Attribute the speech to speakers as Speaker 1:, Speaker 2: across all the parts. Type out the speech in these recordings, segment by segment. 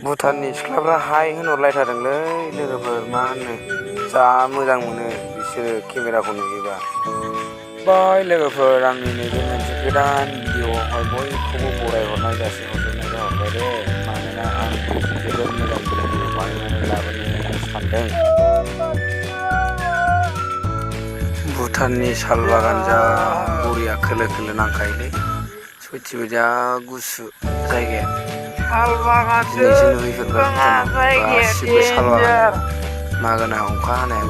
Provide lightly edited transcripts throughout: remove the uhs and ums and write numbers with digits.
Speaker 1: भुटाननि सिख्लाफ्रा हाय होनहरलायथारदोंलै लोगोफोर मा होनो जा मोजां मोनो बिसोरो केमेराखौ नुयोबा। बाय लोगोफोर आंनि नैबे मोनसे गोदान भिडिअ'आवहाय बयखौबो बरायहरनाय जासिहरजोबनाय जाहरबाय दे मानोना आं जोबोद मोजां भिडिअ बानायनानै लाबोनो सानदों। भुटाननि साल बागान जा बरिया खोलो खोलो नांखायोलै सयथिबो जा गुसु जायगाया।
Speaker 2: साल बागानसो
Speaker 1: गासिबो साल बागान मागोना अखा हानाया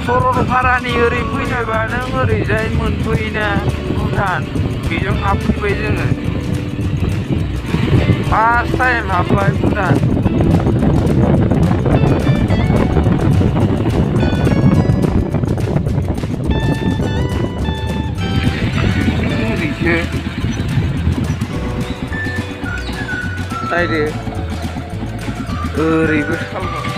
Speaker 2: सरलपारानि ओरै फैनोबा नों ओरैजाय मोनफैयोना भुटान बेजों हाबफैबाय जोङो फार्स्ट टाइम हाबबाय भुटान। नायदो ओरैबो सालबागान।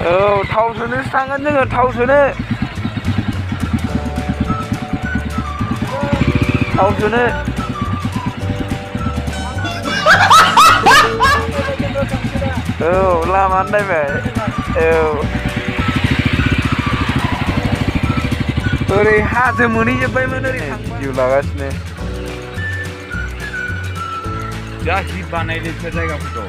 Speaker 2: औ थाव सोनोसो थांगोन जोङो थाव सोनो। औ लामा नायबाय औ ओरै हाजो मोनहैजोबबायमोन ओरै भिडिअ लागासिनो। जा हिट बानायदों जायगाफोरखौ।